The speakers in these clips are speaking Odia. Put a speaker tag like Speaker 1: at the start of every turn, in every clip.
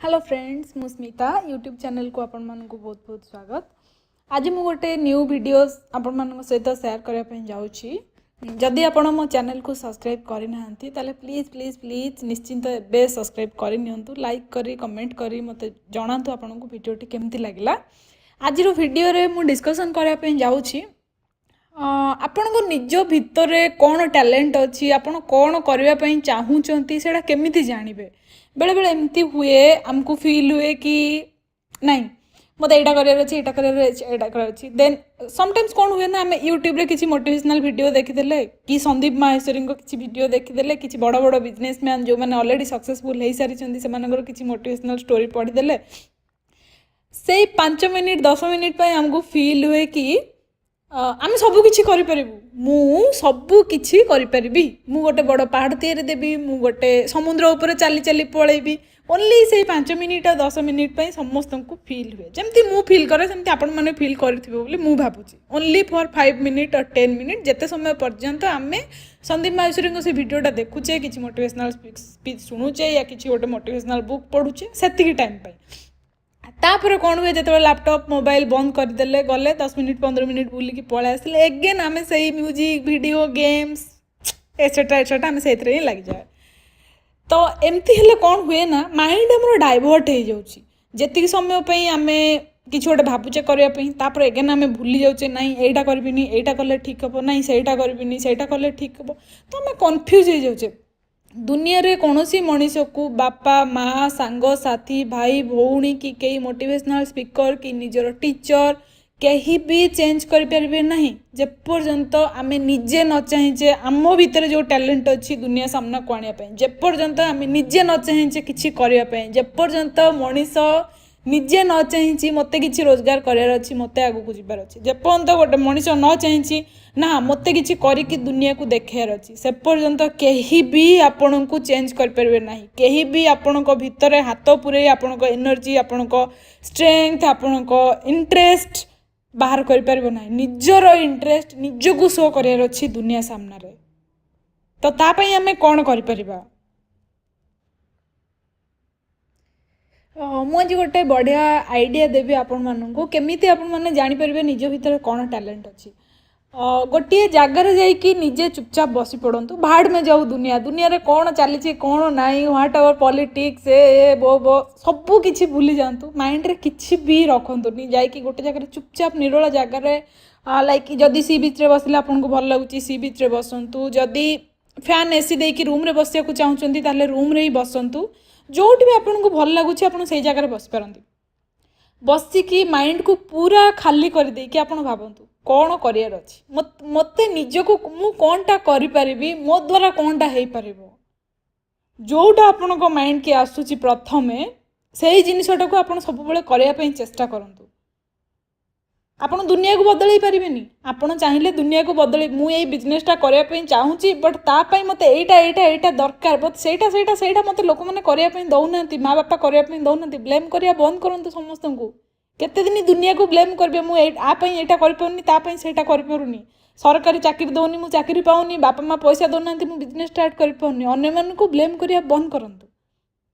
Speaker 1: ହ୍ୟାଲୋ ଫ୍ରେଣ୍ଡସ୍, ମୁଁ ସ୍ମିତା। ୟୁଟ୍ୟୁବ୍ ଚ୍ୟାନେଲକୁ ଆପଣମାନଙ୍କୁ ବହୁତ ବହୁତ ସ୍ୱାଗତ। ଆଜି ମୁଁ ଗୋଟେ ନ୍ୟୁ ଭିଡ଼ିଓ ଆପଣମାନଙ୍କ ସହିତ ସେୟାର କରିବା ପାଇଁ ଯାଉଛି। ଯଦି ଆପଣ ମୋ ଚ୍ୟାନେଲକୁ ସବସ୍କ୍ରାଇବ୍ କରିନାହାନ୍ତି, ତାହେଲେ ପ୍ଲିଜ୍ ପ୍ଲିଜ୍ ପ୍ଲିଜ୍ ନିଶ୍ଚିନ୍ତ ଏବେ ସବସ୍କ୍ରାଇବ୍ କରିନିଅନ୍ତୁ। ଲାଇକ୍ କରି, କମେଣ୍ଟ କରି ମୋତେ ଜଣାନ୍ତୁ ଆପଣଙ୍କୁ ଭିଡ଼ିଓଟି କେମିତି ଲାଗିଲା। ଆଜିର ଭିଡ଼ିଓରେ ମୁଁ ଡିସ୍କସନ୍ କରିବା ପାଇଁ ଯାଉଛି, ଆପଣଙ୍କ ନିଜ ଭିତରେ କ'ଣ ଟ୍ୟାଲେଣ୍ଟ ଅଛି, ଆପଣ କ'ଣ କରିବା ପାଇଁ ଚାହୁଁଛନ୍ତି, ସେଇଟା କେମିତି ଜାଣିବେ। ବେଳେବେଳେ ଏମିତି ହୁଏ, ଆମକୁ ଫିଲ୍ ହୁଏ କି ନାଇଁ, ମୋତେ ଏଇଟା କରିବାର ଅଛି, ଏଇଟା କରିବାର ଅଛି, ଏଇଟା କରିବାର ଅଛି। ଦେନ୍ ସମଟାଇମ୍ସ କ'ଣ ହୁଏ ନା, ଆମେ ୟୁଟ୍ୟୁବରେ କିଛି ମୋଟିଭେସନାଲ୍ ଭିଡ଼ିଓ ଦେଖିଦେଲେ କି ସନ୍ଦୀପ ମାହେଶ୍ୱରୀଙ୍କ କିଛି ଭିଡ଼ିଓ ଦେଖିଦେଲେ, କିଛି ବଡ଼ ବଡ଼ ବିଜନେସମ୍ୟାନ୍ ଯେଉଁମାନେ ଅଲରେଡ଼ି ସକ୍ସେସଫୁଲ୍ ହେଇସାରିଛନ୍ତି, ସେମାନଙ୍କର କିଛି ମୋଟିଭେସନାଲ୍ ଷ୍ଟୋରି ପଢ଼ିଦେଲେ, ସେଇ 5 ମିନିଟ୍ 10 ମିନିଟ୍ ପାଇଁ ଆମକୁ ଫିଲ୍ ହୁଏ କି ଆମେ ସବୁ କିଛି କରିପାରିବୁ, ମୁଁ ସବୁ କିଛି କରିପାରିବି, ମୁଁ ଗୋଟେ ବଡ଼ ପାହାଡ଼ ତିଆରି ଦେବି, ମୁଁ ଗୋଟେ ସମୁଦ୍ର ଉପରେ ଚାଲି ଚାଲି ପଳେଇବି। ଓନ୍ଲି ସେଇ 5 ମିନିଟ୍ ଆଉ 10 ମିନିଟ୍ ପାଇଁ ସମସ୍ତଙ୍କୁ ଫିଲ୍ ହୁଏ। ଯେମିତି ମୁଁ ଫିଲ୍ କରେ, ସେମିତି ଆପଣମାନେ ଫିଲ୍ କରିଥିବେ ବୋଲି ମୁଁ ଭାବୁଛି। Only for 5 minute ଆଉ 10 ମିନିଟ୍, ଯେତେ ସମୟ ପର୍ଯ୍ୟନ୍ତ ଆମେ ସନ୍ଦୀପ ମାହେଶ୍ୱରୀଙ୍କ ସେ ଭିଡ଼ିଓଟା ଦେଖୁଛେ, କିଛି ମୋଟିଭେସନାଲ୍ ସ୍ପିଚ୍ ଶୁଣୁଛେ ୟା କିଛି ଗୋଟେ ମୋଟିଭେସନାଲ୍ ବୁକ୍ ପଢ଼ୁଛେ, ସେତିକି ଟାଇମ୍ ପାଇଁ। ତାପରେ କ'ଣ ହୁଏ? ଯେତେବେଳେ ଲାପଟପ୍, ମୋବାଇଲ ବନ୍ଦ କରିଦେଲେ, ଗଲେ 10 ମିନିଟ୍ 15 ମିନିଟ୍ ବୁଲିକି ପଳେଇ ଆସିଲେ, ଏଗେନ୍ ଆମେ ସେଇ music, video games, etcetera etcetera, ଆମେ ସେଇଥିରେ ହିଁ ଲାଗିଯାଏ। ତ ଏମିତି ହେଲେ କ'ଣ ହୁଏ ନା, ମାଇଣ୍ଡ ଆମର ଡାଇଭର୍ଟ ହେଇଯାଉଛି। ଯେତିକି ସମୟ ପାଇଁ ଆମେ କିଛି ଗୋଟେ ଭାବୁଛେ କରିବା ପାଇଁ, ତାପରେ ଏଗେନ୍ ଆମେ ଭୁଲି ଯାଉଛେ, ନାଇଁ, ଏଇଟା କରିବିନି, ଏଇଟା କଲେ ଠିକ୍ ହେବ, ନାଇଁ, ସେଇଟା କରିବିନି, ସେଇଟା କଲେ ଠିକ୍ ହେବ। ତ ଆମେ କନଫ୍ୟୁଜ୍ ହେଇଯାଉଛେ। ଦୁନିଆରେ କୌଣସି ମଣିଷକୁ ବାପା, ମା, ସାଙ୍ଗସାଥି, ଭାଇ, ଭଉଣୀ କି କେହି ମୋଟିଭେସନାଲ୍ ସ୍ପିକର କି ନିଜର ଟିଚର କେହି ବି ଚେଞ୍ଜ କରିପାରିବେ ନାହିଁ, ଯେପର୍ଯ୍ୟନ୍ତ ଆମେ ନିଜେ ନ ଚାହିଁଛେ ଆମ ଭିତରେ ଯେଉଁ ଟ୍ୟାଲେଣ୍ଟ ଅଛି ଦୁନିଆ ସାମ୍ନାକୁ ଆଣିବା ପାଇଁ, ଯେପର୍ଯ୍ୟନ୍ତ ଆମେ ନିଜେ ନ ଚାହିଁଛେ କିଛି କରିବା ପାଇଁ, ଯେପର୍ଯ୍ୟନ୍ତ ମଣିଷ ନିଜେ ନ ଚାହିଁଛି ମୋତେ କିଛି ରୋଜଗାର କରିବାର ଅଛି, ମୋତେ ଆଗକୁ ଯିବାର ଅଛି, ଯେପର୍ଯ୍ୟନ୍ତ ଗୋଟେ ମଣିଷ ନ ଚାହିଁଛି ନା ମୋତେ କିଛି କରିକି ଦୁନିଆକୁ ଦେଖେଇବାର ଅଛି, ସେ ପର୍ଯ୍ୟନ୍ତ କେହି ବି ଆପଣଙ୍କୁ ଚେଞ୍ଜ କରିପାରିବେ ନାହିଁ। କେହି ବି ଆପଣଙ୍କ ଭିତରେ ହାତ ପୂରେଇ ଆପଣଙ୍କ ଏନର୍ଜି, ଆପଣଙ୍କ ଷ୍ଟ୍ରେଙ୍ଗଥ, ଆପଣଙ୍କ ଇଣ୍ଟରେଷ୍ଟ ବାହାର କରିପାରିବ ନାହିଁ। ନିଜର ଇଣ୍ଟରେଷ୍ଟ ନିଜକୁ ଶୋ କରିବାର ଅଛି ଦୁନିଆ ସାମ୍ନାରେ। ତ ତା ପାଇଁ ଆମେ କ'ଣ କରିପାରିବା? ମୁଁ ଆଜି ଗୋଟେ ବଢ଼ିଆ ଆଇଡ଼ିଆ ଦେବି ଆପଣମାନଙ୍କୁ, କେମିତି ଆପଣମାନେ ଜାଣିପାରିବେ ନିଜ ଭିତରେ କ'ଣ ଟ୍ୟାଲେଣ୍ଟ ଅଛି। ଗୋଟିଏ ଜାଗାରେ ଯାଇକି ନିଜେ ଚୁପଚାପ ବସି ପଡ଼ନ୍ତୁ। भाड़ में जाओ ଦୁନିଆ, ଦୁନିଆରେ କ'ଣ ଚାଲିଛି କ'ଣ ନାହିଁ, what ever politics, ଏ ଏ ବୋ ବୋ, ସବୁ କିଛି ଭୁଲି ଯାଆନ୍ତୁ। ମାଇଣ୍ଡରେ କିଛି ବି ରଖନ୍ତୁନି। ଯାଇକି ଗୋଟେ ଜାଗାରେ ଚୁପଚାପ ନିରୋଳା ଜାଗାରେ, ଲାଇକ୍ ଯଦି ସି ବିଚ୍ରେ ବସିଲେ ଆପଣଙ୍କୁ ଭଲ ଲାଗୁଛି, ସି ବିଚ୍ରେ ବସନ୍ତୁ। ଯଦି ଫ୍ୟାନ୍, ଏସି ଦେଇକି ରୁମ୍ରେ ବସିବାକୁ ଚାହୁଁଛନ୍ତି, ତାହେଲେ ରୁମ୍ରେ ହିଁ ବସନ୍ତୁ। ଯେଉଁଠି ବି ଆପଣଙ୍କୁ ଭଲ ଲାଗୁଛି, ଆପଣ ସେଇ ଜାଗାରେ ବସିପାରନ୍ତି। ବସିକି ମାଇଣ୍ଡକୁ ପୁରା ଖାଲି କରିଦେଇକି ଆପଣ ଭାବନ୍ତୁ କ'ଣ କରିବାର ଅଛି ମୋତେ ନିଜକୁ, ମୁଁ କ'ଣଟା କରିପାରିବି, ମୋ ଦ୍ୱାରା କ'ଣଟା ହେଇପାରିବ। ଯେଉଁଟା ଆପଣଙ୍କ ମାଇଣ୍ଡକି ଆସୁଛି ପ୍ରଥମେ, ସେଇ ଜିନିଷଟାକୁ ଆପଣ ସବୁବେଳେ କରିବା ପାଇଁ ଚେଷ୍ଟା କରନ୍ତୁ। ଆପଣ ଦୁନିଆକୁ ବଦଳେଇ ପାରିବେନି। ଆପଣ ଚାହିଁଲେ ଦୁନିଆକୁ ବଦଳେଇ, ମୁଁ ଏଇ ବିଜନେସଟା କରିବା ପାଇଁ ଚାହୁଁଛି, ବଟ୍ ତା ପାଇଁ ମୋତେ ଏଇଟା, ଏଇଟା, ଏଇଟା ଦରକାର, ବଟ୍ ସେଇଟା, ସେଇଟା, ସେଇଟା ମୋତେ ଲୋକମାନେ କରିବା ପାଇଁ ଦେଉନାହାନ୍ତି, ମା ବାପା କରିବା ପାଇଁ ଦେଉନାହାନ୍ତି। ବ୍ଲେମ୍ କରିବା ବନ୍ଦ କରନ୍ତୁ ସମସ୍ତଙ୍କୁ। କେତେ ଦିନ ଦୁନିଆକୁ ବ୍ଲେମ୍ କରିବେ? ମୁଁ ଏଇ ଆ ପାଇଁ ଏଇଟା କରିପାରୁନି, ତା ପାଇଁ ସେଇଟା କରିପାରୁନି, ସରକାରୀ ଚାକିରି ଦେଉନି, ମୁଁ ଚାକିରି ପାଉନି, ବାପା ମା ପଇସା ଦେଉନାହାନ୍ତି, ମୁଁ ବିଜନେସ୍ ଷ୍ଟାର୍ଟ କରିପାରୁନି। ଅନ୍ୟମାନଙ୍କୁ ବ୍ଲେମ୍ କରିବା ବନ୍ଦ କରନ୍ତୁ।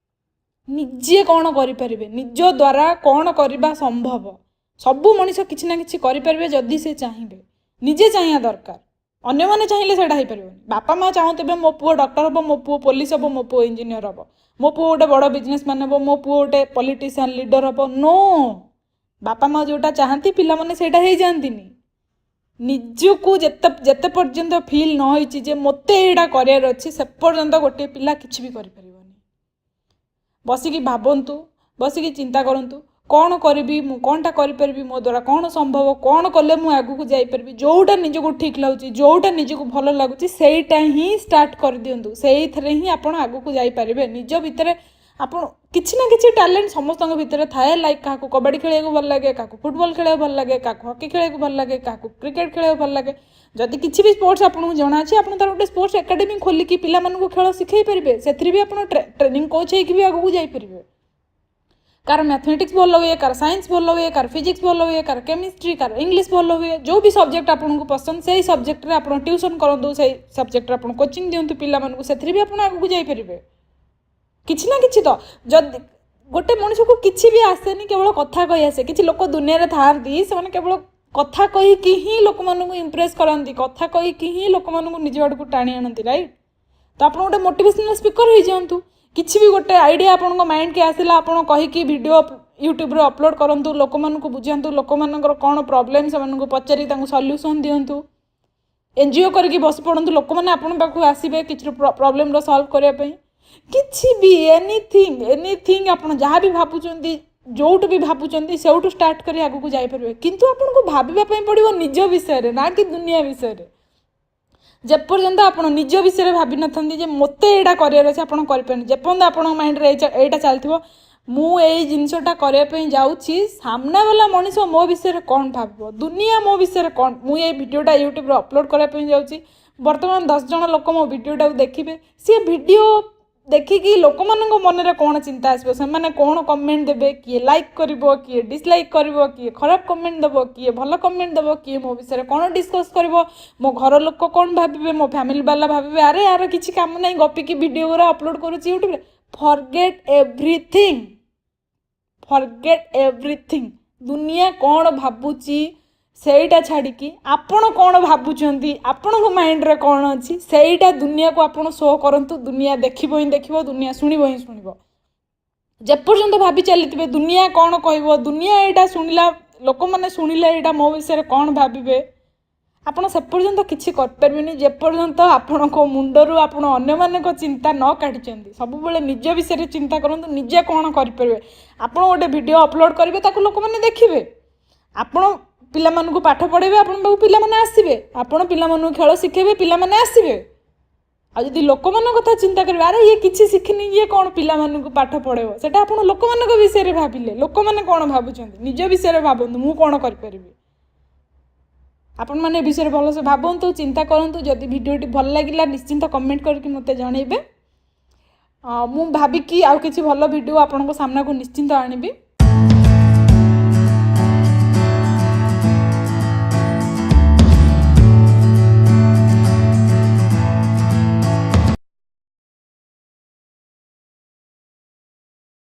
Speaker 1: ନିଜେ କ'ଣ କରିପାରିବେ, ନିଜ ଦ୍ୱାରା କ'ଣ କରିବା ସମ୍ଭବ? ସବୁ ମଣିଷ କିଛି ନା କିଛି କରିପାରିବେ ଯଦି ସେ ଚାହିଁବେ। ନିଜେ ଚାହିଁବା ଦରକାର। ଅନ୍ୟମାନେ ଚାହିଁଲେ ସେଇଟା ହେଇପାରିବନି। ବାପା ମା ଚାହୁଁଥିବେ ମୋ ପୁଅ ଡକ୍ଟର ହେବ, ମୋ ପୁଅ ପୋଲିସ ହେବ, ମୋ ପୁଅ ଇଞ୍ଜିନିୟର ହେବ, ମୋ ପୁଅ ଗୋଟେ ବଡ଼ ବିଜନେସମ୍ୟାନ୍ ହେବ, ମୋ ପୁଅ ଗୋଟେ ପଲିଟିସିଆନ୍ ଲିଡର ହେବ। ନୋ, ବାପା ମା ଯେଉଁଟା ଚାହାନ୍ତି, ପିଲାମାନେ ସେଇଟା ହେଇଯାଆନ୍ତିନି। ନିଜକୁ ଯେତେ ଯେତେ ପର୍ଯ୍ୟନ୍ତ ଫିଲ୍ ନ ହେଇଛି ଯେ ମୋତେ ଏଇଟା କରିବାର ଅଛି, ସେ ପର୍ଯ୍ୟନ୍ତ ଗୋଟିଏ ପିଲା କିଛି ବି କରିପାରିବନି। ବସିକି ଭାବନ୍ତୁ, ବସିକି ଚିନ୍ତା କରନ୍ତୁ, କ'ଣ କରିବି ମୁଁ, କ'ଣଟା କରିପାରିବି, ମୋ ଦ୍ୱାରା କ'ଣ ସମ୍ଭବ, କ'ଣ କଲେ ମୁଁ ଆଗକୁ ଯାଇପାରିବି। ଯେଉଁଟା ନିଜକୁ ଠିକ୍ ଲାଗୁଛି, ଯେଉଁଟା ନିଜକୁ ଭଲ ଲାଗୁଛି, ସେଇଟା ହିଁ ଷ୍ଟାର୍ଟ କରିଦିଅନ୍ତୁ। ସେଇଥିରେ ହିଁ ଆପଣ ଆଗକୁ ଯାଇପାରିବେ। ନିଜ ଭିତରେ ଆପଣ କିଛି ନା କିଛି ଟ୍ୟାଲେଣ୍ଟ ସମସ୍ତଙ୍କ ଭିତରେ ଥାଏ। ଲାଇକ୍ କାହାକୁ କବାଡ଼ି ଖେଳିବାକୁ ଭଲ ଲାଗେ, କାହାକୁ ଫୁଟବଲ୍ ଖେଳିବାକୁ ଭଲ ଲାଗେ, କାହାକୁ ହକି ଖେଳିବାକୁ ଭଲ ଲାଗେ, କାହାକୁ କ୍ରିକେଟ ଖେଳିବାକୁ ଭଲ ଲାଗେ। ଯଦି କିଛି ବି ସ୍ପୋର୍ଟସ୍ ଆପଣଙ୍କୁ ଜଣା ଅଛି, ଆପଣ ତାର ଗୋଟେ ସ୍ପୋର୍ଟସ୍ ଏକାଡେମୀ ଖୋଲିକି ପିଲାମାନଙ୍କୁ ଖେଳ ଶିଖେଇ ପାରିବେ। ସେଥିରେ ବି ଆପଣ ଟ୍ରେନିଂ କୋଚ୍ ହେଇକି ବି ଆଗକୁ ଯାଇପାରିବେ। କାହାର ମ୍ୟାଥମେଟିକ୍ସ ଭଲ ହୁଏ, କାହାର ସାଇନ୍ସ ଭଲ ହୁଏ, କାହାର ଫିଜିକ୍ସ ଭଲ ହୁଏ, କାହାର କେମିଷ୍ଟ୍ରି, କାହାର ଇଂଲିଶ ଭଲ ହୁଏ। ଯେଉଁ ବି ସବଜେକ୍ଟ ଆପଣଙ୍କୁ ପସନ୍ଦ, ସେଇ ସବଜେକ୍ଟରେ ଆପଣ ଟ୍ୟୁସନ୍ କରନ୍ତୁ, ସେଇ ସବଜେକ୍ଟରେ ଆପଣ କୋଚିଂ ଦିଅନ୍ତୁ ପିଲାମାନଙ୍କୁ। ସେଥିରେ ବି ଆପଣ ଆଗକୁ ଯାଇପାରିବେ। କିଛି ନା କିଛି ତ ଯଦି ଗୋଟେ ମଣିଷକୁ କିଛି ବି ଆସେନି, କେବଳ କଥା କହି ଆସେ। କିଛି ଲୋକ ଦୁନିଆରେ ଥାଆନ୍ତି, ସେମାନେ କେବଳ କଥା କହିକି ହିଁ ଲୋକମାନଙ୍କୁ ଇମ୍ପ୍ରେସ୍ କରନ୍ତି, କଥା କହିକି ହିଁ ଲୋକମାନଙ୍କୁ ନିଜ ଆଡ଼କୁ ଟାଣି ଆଣନ୍ତି, ରାଇଟ୍? ତ ଆପଣ ଗୋଟେ ମୋଟିଭେସନାଲ୍ ସ୍ପିକର୍ ହେଇଯାଆନ୍ତୁ। କିଛି ବି ଗୋଟେ ଆଇଡ଼ିଆ ଆପଣଙ୍କ ମାଇଣ୍ଡକି ଆସିଲା, ଆପଣ କହିକି ଭିଡ଼ିଓ ୟୁଟ୍ୟୁବରେ ଅପଲୋଡ଼ କରନ୍ତୁ, ଲୋକମାନଙ୍କୁ ବୁଝାନ୍ତୁ, ଲୋକମାନଙ୍କର କ'ଣ ପ୍ରୋବ୍ଲେମ୍ ସେମାନଙ୍କୁ ପଚାରି ତାଙ୍କୁ ସଲ୍ୟୁସନ୍ ଦିଅନ୍ତୁ। ଏନଜିଓ କରିକି ବସି ପଡ଼ନ୍ତୁ, ଲୋକମାନେ ଆପଣଙ୍କ ପାଖକୁ ଆସିବେ କିଛି ପ୍ରୋବ୍ଲେମର ସଲ୍ଭ କରିବା ପାଇଁ। କିଛି ବି, ଏନିଥିଙ୍ଗ, ଏନିଥିଙ୍ଗ, ଆପଣ ଯାହା ବି ଭାବୁଛନ୍ତି, ଯେଉଁଠୁ ବି ଭାବୁଛନ୍ତି, ସେଇଠୁ ଷ୍ଟାର୍ଟ କରି ଆଗକୁ ଯାଇପାରିବେ। କିନ୍ତୁ ଆପଣଙ୍କୁ ଭାବିବା ପାଇଁ ପଡ଼ିବ ନିଜ ବିଷୟରେ, ନା କି ଦୁନିଆ ବିଷୟରେ। ଯେପର୍ଯ୍ୟନ୍ତ ଆପଣ ନିଜ ବିଷୟରେ ଭାବିନଥାନ୍ତି ଯେ ମୋତେ ଏଇଟା କରିବାର ଅଛି, ଆପଣ କରିପାରିବେନି। ଯେପର୍ଯ୍ୟନ୍ତ ଆପଣଙ୍କ ମାଇଣ୍ଡରେ ଏଇଟା ଚାଲିଥିବ, ମୁଁ ଏଇ ଜିନିଷଟା କରିବା ପାଇଁ ଯାଉଛି, ସାମ୍ନାବାଲା ମଣିଷ ମୋ ବିଷୟରେ କ'ଣ ଭାବିବ, ଦୁନିଆ ମୋ ବିଷୟରେ କ'ଣ, ମୁଁ ଏଇ ଭିଡ଼ିଓଟା ୟୁଟ୍ୟୁବରେ ଅପଲୋଡ଼ କରିବା ପାଇଁ ଯାଉଛି, ବର୍ତ୍ତମାନ 10 ଜଣ ଲୋକ ମୋ ଭିଡ଼ିଓଟାକୁ ଦେଖିବେ, ସିଏ ଭିଡ଼ିଓ ଦେଖିକି ଲୋକମାନଙ୍କ ମନରେ କ'ଣ ଚିନ୍ତା ଆସିବ, ସେମାନେ କ'ଣ କମେଣ୍ଟ ଦେବେ, କିଏ ଲାଇକ୍ କରିବ, କିଏ ଡିସଲାଇକ୍ କରିବ, କିଏ ଖରାପ କମେଣ୍ଟ ଦେବ, କିଏ ଭଲ କମେଣ୍ଟ ଦେବ, କିଏ ମୋ ବିଷୟରେ କ'ଣ ଡିସ୍କସ୍ କରିବ, ମୋ ଘର ଲୋକ କ'ଣ ଭାବିବେ, ମୋ ଫ୍ୟାମିଲି ବାଲା ଭାବିବେ, ଆରେ ଆର କିଛି କାମ ନାହିଁ, ଗପିକି ଭିଡ଼ିଓ ଗୁଡ଼ା ଅପଲୋଡ଼ କରୁଛି ୟୁଟ୍ୟୁବରେ। Forget everything, forget everything. ଦୁନିଆ କ'ଣ ଭାବୁଛି ସେଇଟା ଛାଡ଼ିକି ଆପଣ କ'ଣ ଭାବୁଛନ୍ତି, ଆପଣଙ୍କ ମାଇଣ୍ଡରେ କ'ଣ ଅଛି, ସେଇଟା ଦୁନିଆକୁ ଆପଣ ଶୋ କରନ୍ତୁ। ଦୁନିଆ ଦେଖିବ ହିଁ ଦେଖିବ, ଦୁନିଆ ଶୁଣିବ ହିଁ ଶୁଣିବ। ଯେପର୍ଯ୍ୟନ୍ତ ଭାବି ଚାଲିଥିବେ ଦୁନିଆ କ'ଣ କହିବ, ଦୁନିଆ ଏଇଟା ଶୁଣିଲା, ଲୋକମାନେ ଶୁଣିଲେ ଏଇଟା ମୋ ବିଷୟରେ କ'ଣ ଭାବିବେ, ଆପଣ ସେପର୍ଯ୍ୟନ୍ତ କିଛି କରିପାରିବେନି, ଯେପର୍ଯ୍ୟନ୍ତ ଆପଣଙ୍କ ମୁଣ୍ଡରୁ ଆପଣ ଅନ୍ୟମାନଙ୍କ ଚିନ୍ତା ନ କାଢ଼ିଛନ୍ତି। ସବୁବେଳେ ନିଜ ବିଷୟରେ ଚିନ୍ତା କରନ୍ତୁ, ନିଜେ କ'ଣ କରିପାରିବେ। ଆପଣ ଗୋଟେ ଭିଡ଼ିଓ ଅପଲୋଡ଼ କରିବେ, ତାକୁ ଲୋକମାନେ ଦେଖିବେ। ଆପଣ ପିଲାମାନଙ୍କୁ ପାଠ ପଢ଼େଇବେ, ଆପଣଙ୍କ ପାଖକୁ ପିଲାମାନେ ଆସିବେ। ଆପଣ ପିଲାମାନଙ୍କୁ ଖେଳ ଶିଖେଇବେ, ପିଲାମାନେ ଆସିବେ। ଆଉ ଯଦି ଲୋକମାନଙ୍କ କଥା ଚିନ୍ତା କରିବେ, ଆରେ ଇଏ କିଛି ଶିଖିନି, ଇଏ କ'ଣ ପିଲାମାନଙ୍କୁ ପାଠ ପଢ଼େଇବ, ସେଇଟା ଆପଣ ଲୋକମାନଙ୍କ ବିଷୟରେ ଭାବିଲେ। ଲୋକମାନେ କ'ଣ ଭାବୁଛନ୍ତି? ନିଜ ବିଷୟରେ ଭାବନ୍ତୁ, ମୁଁ କ'ଣ କରିପାରିବି। ଆପଣମାନେ ଏ ବିଷୟରେ ଭଲସେ ଭାବନ୍ତୁ, ଚିନ୍ତା କରନ୍ତୁ। ଯଦି ଭିଡ଼ିଓଟି ଭଲ ଲାଗିଲା, ନିଶ୍ଚିନ୍ତ କମେଣ୍ଟ କରିକି ମୋତେ ଜଣାଇବେ। ମୁଁ ଭାବିକି ଆଉ କିଛି ଭଲ ଭିଡ଼ିଓ ଆପଣଙ୍କ ସାମ୍ନାକୁ ନିଶ୍ଚିନ୍ତ ଆଣିବି।